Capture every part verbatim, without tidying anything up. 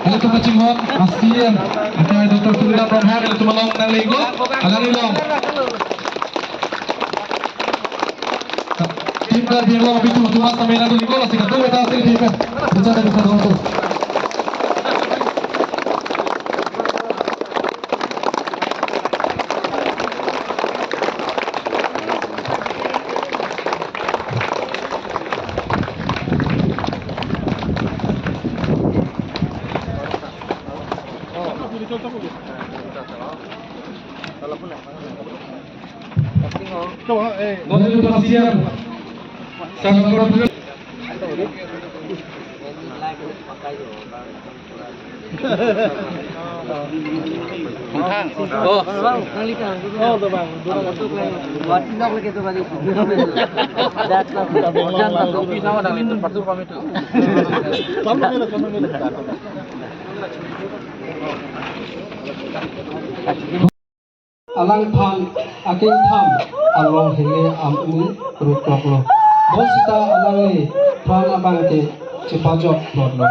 Ilitum kachinghon, A C M, Akai Doctor Sundar Ronghang, ilitum along nangli iklo, alangli along. Team Karbi Anglong abitu, tumas kami nanglitum iklo, lasi kadokave ta selfie pen. Bicara di satu waktu. Honorable A C M, Sir Doctor Alangphan akengtham along hele amu rukoklo. Bonsita alangliphan abangke chepajok plotlo.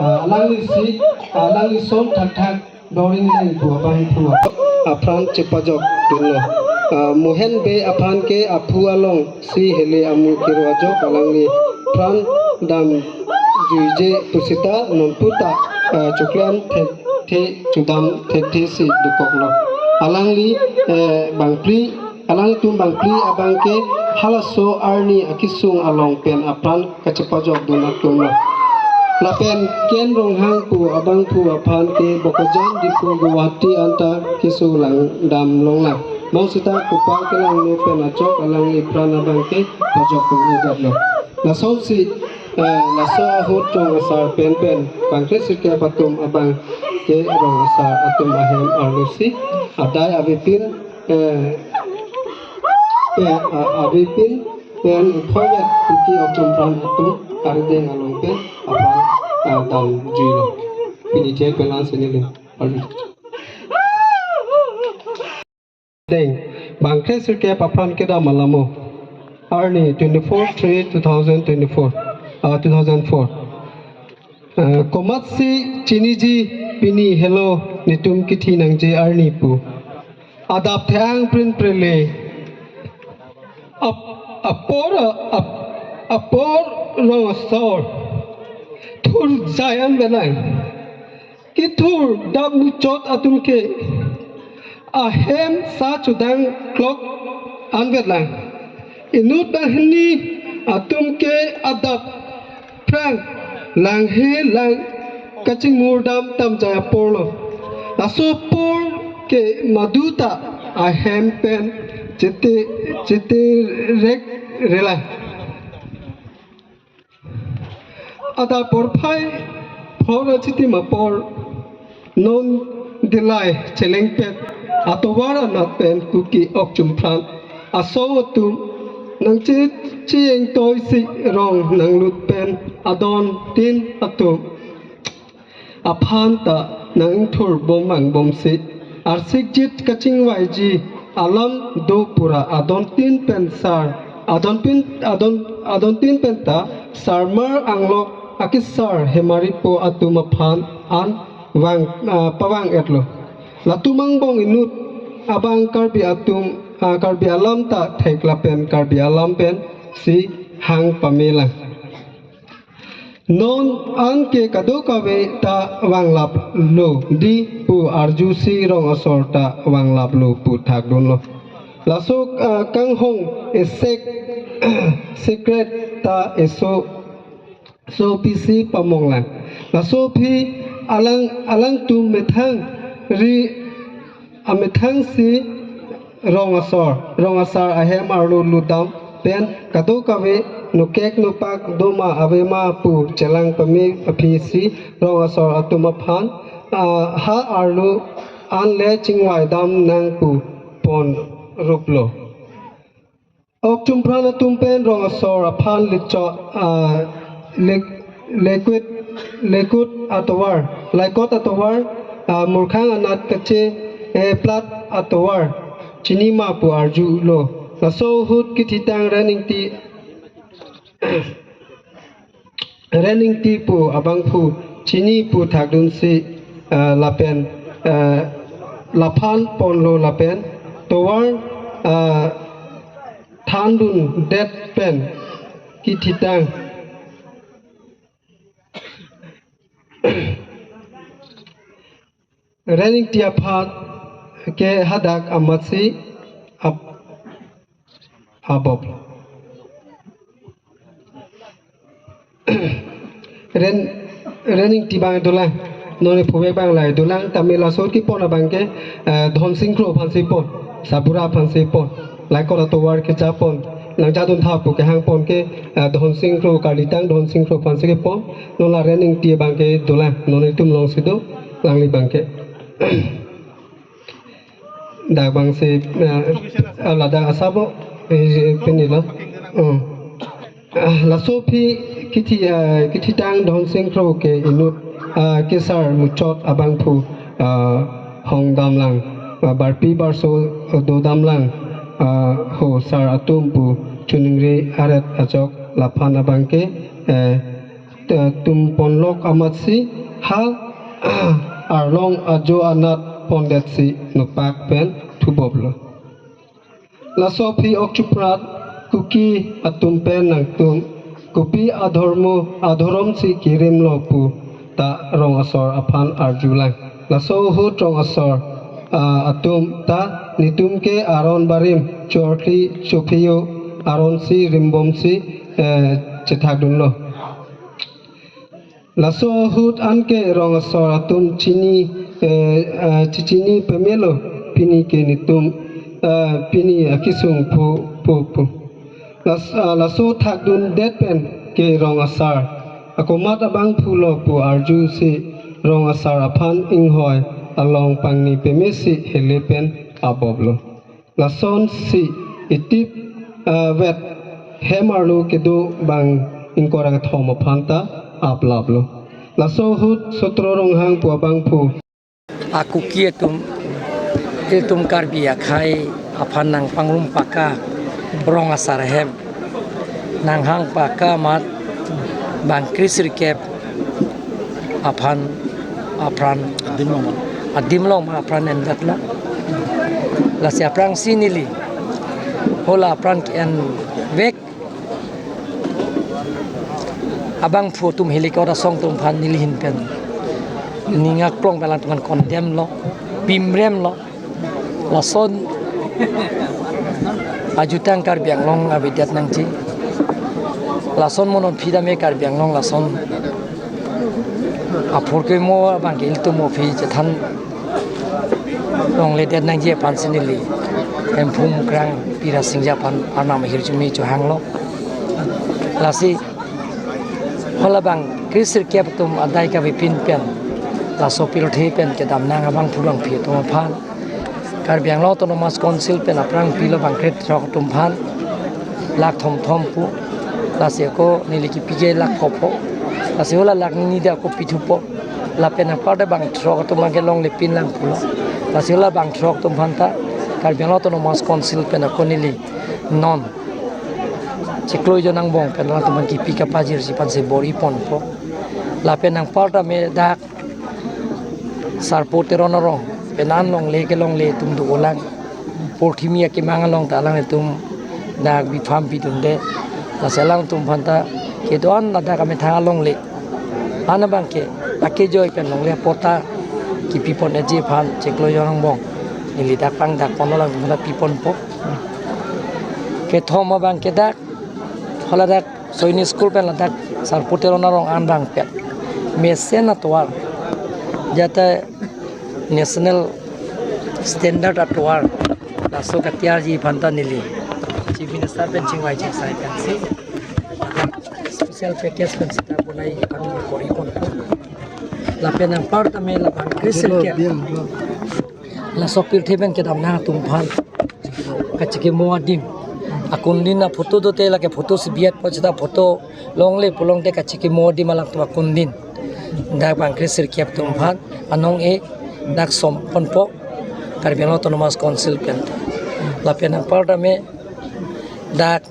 Ah, alanglisi, ah, alangli son thakthak Doring Leng pu abangphu aphan chepajok dunlo. Ah, Mohen Bey aphan ke aphu alongsi hele amu kero ajok alangliphan damjuije pusita nonputa, ah, choklem thekthe chodam thekthe si dokoklo. Alangli, eh, bangphli, alangtum bangphli abangke halaso arni akesung along pen apran kachepajok dun atumlo. Lapen Ken Ronghang pu abangphu aphan ke Bokajan, Diphu, Guwahati anta keso langdam longlang. Bonsita kopar kelangno pen ajok alangliphan abangke pajok pun-e detlo. Lasonsi, eh, laso ahut rong asar pen pen bangkre sirkep atum abangke rong asar atum ahem arlosi adai avepin, eh, pe, a-, avepin pen phoyat Kuki Okchumphran atum arideng along pen apran, ah, damjuilo. Pini thek pen an sini le. Deng, bangkre sirkep apran kedam alamo. Arni twenty-four three two thousand twenty-four, ah, two thousand four. Ah, komatsi chiniji pini helo netum kithi nangji arni pu. Adap the-ang prin prele. Ap-, apor, ap-, apor rong asor. Thur jai an belang. Kethur dam muchot atum ke ahem sa chodang klok anvet lang. Inut banghini atum ke adap phrang langhe lang kachingmur dam tamjai apor lo. Laso apor ke maduta ahem pen chete, chete rek relang. Adap porphai phor achitim apor non Dillai chelengpet atovar anat pen Kuki Okchumphran asong atum nangche-, cheyengtoi si rong nanglut pen adon tin atum aphan ta nangthur bom mang bomsi arsikjit kachingvaiji alam do pura adon tin pen sar, adon pin, adon, adon tin pen ta sarmar anglok akesar hemaripo atum aphan an vang, ah, pavang etlo. Latum angbong inut abang Karbi atum, ah, Karbi alam ta thek lapen Karbi alam pensi hang pamelang. Non anke kadokave ta vanglaplo dei pu arjusi rong asor ta vanglaplo pu thakdunlo. Laso, ah, kanghong esek secret ta eso, so pisi pamonglang. Laso aphi alang, alangtum methang ri amethang si rong asor, rong asar ahem arlo lutdam pen kadokave nokek nopak doma avema pu chelang pame aphi si rong asor atum aphan, ah, ha arlo an le chingvaidam nang pu pon ruplo. Okchumphran atum pen rong asor aphan licho, ah, lek-, lekut, lekut atovar, laikot atovar, ah, murkhang anat kache, eh, plat atovar chinima pu arjulo. Laso ahut kithitang Ren Ingti, Ren Ingti pu abangphu chini pu thakdunsi, ah, lapen, ah, laphan ponlo lapen tovar, ah, thandundet pen kithitang Ren Ingti aphan ke hadak amatsi ap-, abop. Ren, Ren Ingti abang dolang, non ne phuwe abang lahai dolang, tame laso kepon abang ke, eh, Dhonsing Kro aphansi pon, Sabura aphansi pon. Laikor atovar kechapon, nangchadun tha pu kehang pon ke, eh, Dhonsing Kro, karlitang Dhonsing Kro aphansi kepon, non la Ren Ingti abang ke dolang, non netum alongsi do, alangli abang ke. Dak abangsi, eh, ah, ladak asabo, eh, pini lo. Oh. Ah, laso aphi kithi, ah, kithitang Dhonsing Kro ke inut, ah, kesar muchot abangphu, ah, hong damlang, ah, barpi barso, ah, do damlang, ah, ho sar atum pu choningri aret ajok laphan abang ke, eh, te-, tum ponlok amatsi ha arlong ajo anat pondetsi nopak pen thuboplo. Laso aphi ok chuprat Kuki atum pen nangtum kopi adhormo adhorom si kirimlo pu ta rong asor aphan arjulang. Laso ahut rong asor, ah, atum ta netum ke aron barim chorkli chopheyo aronsi rimbomsi, eh, chethakdunlo. Laso ahut anke rong asor atum chini, eh, eh, chichini pamelo pini ke netum, eh, pini akesung phu phu phu. Las-, ah, laso thakdundet pen ke rong asar akomat abangphulo pu arjusi rong asar aphan inghoi along pangni pemesi hele pen aboplo. Lasonsi itip, ah, vet hem arlo kedo abang ingkoi ra kethom aphan ta aplaplo. Laso ahut Sotro Ronghang pu abangphu. Akuki atum, ilitum Karbi akhei aphan nangpangrum paka rong asar ahem. Nanghang paka amat bang kresirkep aphan apran adim long, adim long ma apran endet lo. Lasi aphrangsi neli hala apran ke-envek abangphu atum helikopter asong atum aphan neli ahin pen ning aklong pen alangtum aphan condemn lo, pimrem lo. Lason ajutang Karbi Anglong avedet nangji. Lason mo non aphi tame Karbi Anglong lason aphurkimo abang ke ilitum aphi chethan longledet nangji aphansi neli Hemphu Mukrang Pirasingja aphan arnam ahirjume chohanglo. Lasi hala bang kresirkep atum adai kavepin pen laso pirthe pen kedamnang abangphu abangphi atum aphan Karbi Anglong Autonomous Council pen aphrang pilo bang krethrok atum aphan lakh thomthom pu. Lasi ako neli kipi ke lakh pho pho. Lasi hala lakh hini ta ako pithupo. Lapen anparta bang throk atum abang ke longlepin lang pulo. Lasi hala bang throk atum aphan ta Karbi Anglong Autonomous Council pen ako neli non chiklo ijon angbong pen alangtum aphan kipi kapajirsi aphansi bor-i ponpo. Lapen anparta me dak Sarpo Teron arong pen an longle kelongle atum dolang. Porthimi akemang along ta alanglitum dak bipham pidunde. Lasi alangtum aphan ta kedo-an ladak amethang alongle an abang ke akejoi pen longle apot ta kipi pon-etji aphan chiklo ijon angbong neli dak pangdak ponlo, alangtum aphan ta pi ponpo. Kethom abang ke dak hala dak Soini School pen ladak Sarpo Teron arong an bangpet mesen atovar, jata national standard atovar laso katiarji aphan ta neli Chief Minister pen chingvai chingsai pensi special package pensi ta bonai aphan bor-i ponpo. Lapen anparta me labang kresirkep laso pirthe pen kedamnang atum aphan kachikimo adim, akundin aphoto dote, lake photo si biat po seta photo longle pulote kachikimo adim alangtum akundin. Dak bang kresirkep atum aphan anong-e dak som ponpo Karbi Anglong Autonomous Council pen. Lapen anparta me dak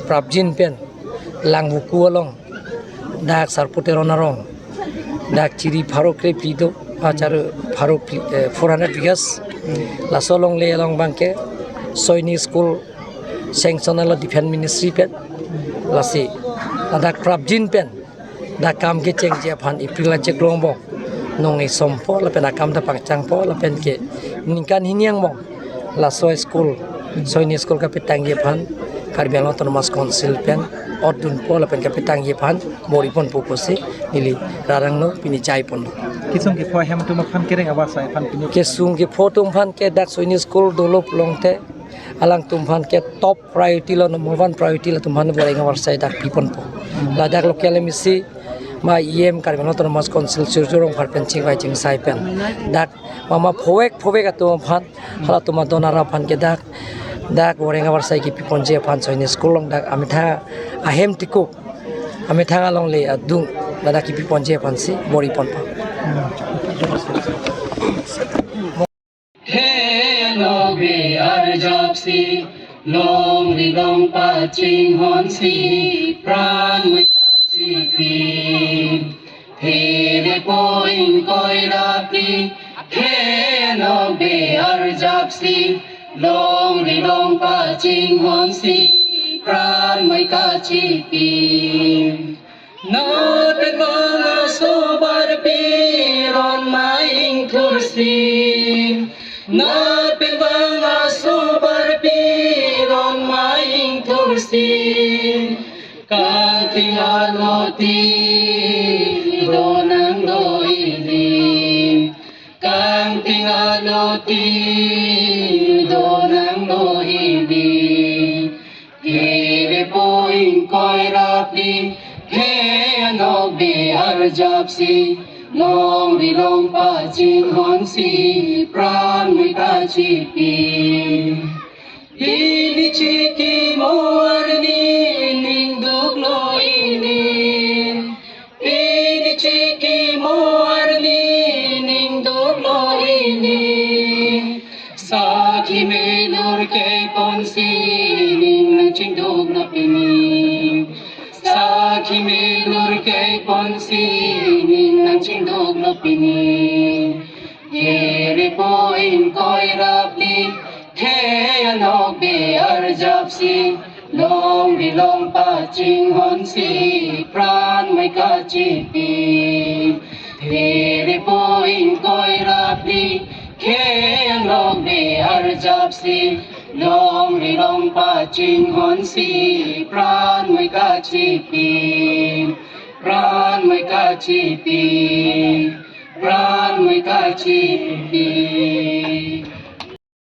prapjin pen Langvoku along Dak Sarpo Teron arong, dak chiri pharo kre phli do, achar pharo phli, eh, four hundred bighas. Laso alongle along abangke Soini School sanction lo Defence Ministry pen. Lasi ladak prapjin pen dak kam kechengji aphan April achiklo angbong nong isompo lapen akam ta pangchangpo lapen ke ningkan hini angbong laso school, Soini School kapetangji aphan Karbi Anglong Autonomous Council pen otdunpo lapen kapetangji aphan bor-iponpo pusi neli rarang no pini jaiponlo. Kesung kepho ahem atum aphan kereng avarsai aphan pini. Kesung kepho atum aphan ke dak Soini School dolo pulote alangtum aphan ke top priority lo, number one priority lo, atum aphan bor-i avarsai dak piponpo. Ladak local M A C ma E M Karbi Anglong Autonomous Council Surjya Rongphar pen chingvai chingsai pen dak mama phovek phovek atum aphan, halatum adon arap aphan ke dak, dak bor-i avarsai kepiponji aphan Soini School along dak amethang ahem tiko, amethang alongle adung ladak kepiponji aphansi bor-iponpo. He anokbe arjapsi longri long pachinghonsi pran mui kachipi. He repo ingkoi rapri he anokbe arjapsi longri long pachinghonsi pran mui kachipi. Nat pen vang aso barpi ron ma ingthursi. Nat pen vang aso barpi ron ma ingthursi. Kangting aloti do nang do ili. Kangting aloti do nang do ili. He repo ingkoi rapri he anokbe arjapsi longri long pachinghonsi pran mui kachipi. Pini chikimo arni ning duklo ili. Pini chikimo arni ning duklo ili. Sakhi melur keiponsi ning nangchingduklo pini. Sakhi melur keiponsi ning nangchingduklo pini. He repo ingkoi rapri he anokbe arjapsi longri long pachinghonsi pran mui kachipi. He repo ingkoi rapri he anokbe arjapsi longri long pachinghonsi pran mui kachipi. Pran mui kachipi. Pran mui kachipi.